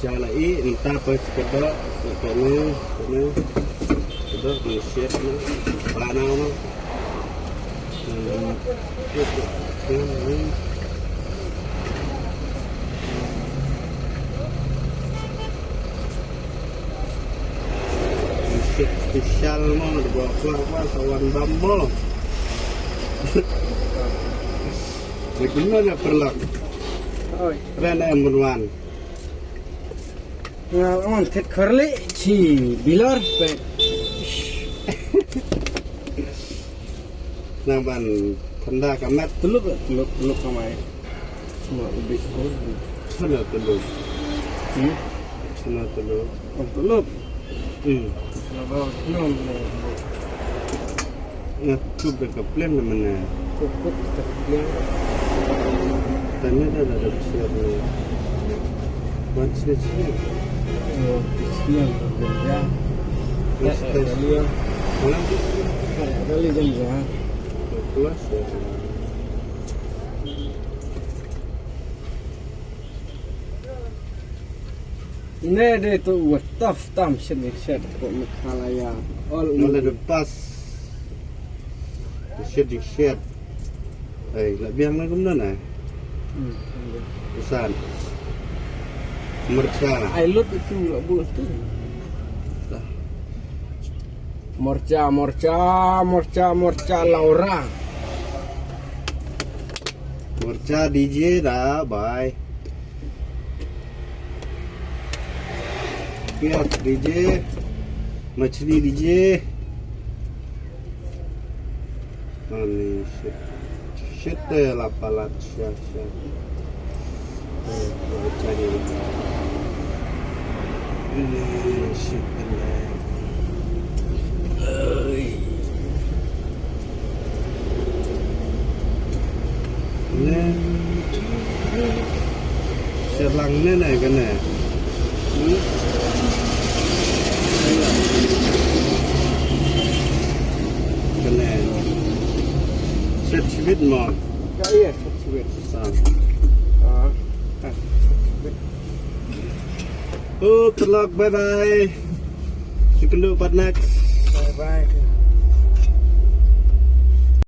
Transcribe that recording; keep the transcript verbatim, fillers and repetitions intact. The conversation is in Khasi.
Jala i, mynta pa si ka doh, si ka ne, ka ne, ka doh, ka shit ne, ba na ma. Hmm. Shit special mo, da ba kwa kwa sa wan bam mo. Di kumno na perlak. Oi. Ren em wan. Nga on tet khorli chi bilor pe. Nang ban thanda ka met. Tuluk, tuluk, tuluk ka mai. Ma ubi ko. Sana tuluk. Hmm? Sana tuluk. Oh, tuluk. Hmm. Sana ba, sana tuluk. Nga tup da ka pleng na mana. Tup, tup da ka pleng. Tanya da da da siap ni. Wan sini sini. Oh, sini yang berbeda. Yes, yes. Kali ya. Mana? Kali jam berapa? Kelas ya. Ne de to wat tough tam shen shen ko Meghalaya. All in the past. Shet shet. Ai, la biang na kumno na. Hmm. Usan. Mercha. Ai lut itu la bu tu. Dah. Morcha, morcha, morcha, morcha Laura. Morcha D J da, bye. Pias D J, Machli D J. Ani shit. Shit, eh, la palat, shit, shit. Eh, cari. Ini shit, eh. Ai. Ne. Sha lang ne ne kane. Hmm? Kane. Shet shibit mo. Ka iya, shet shibit. Sa. Ah. Ah, shet shibit. Oh, telok, bye bye. Shu kynduh pat next. Bye bye.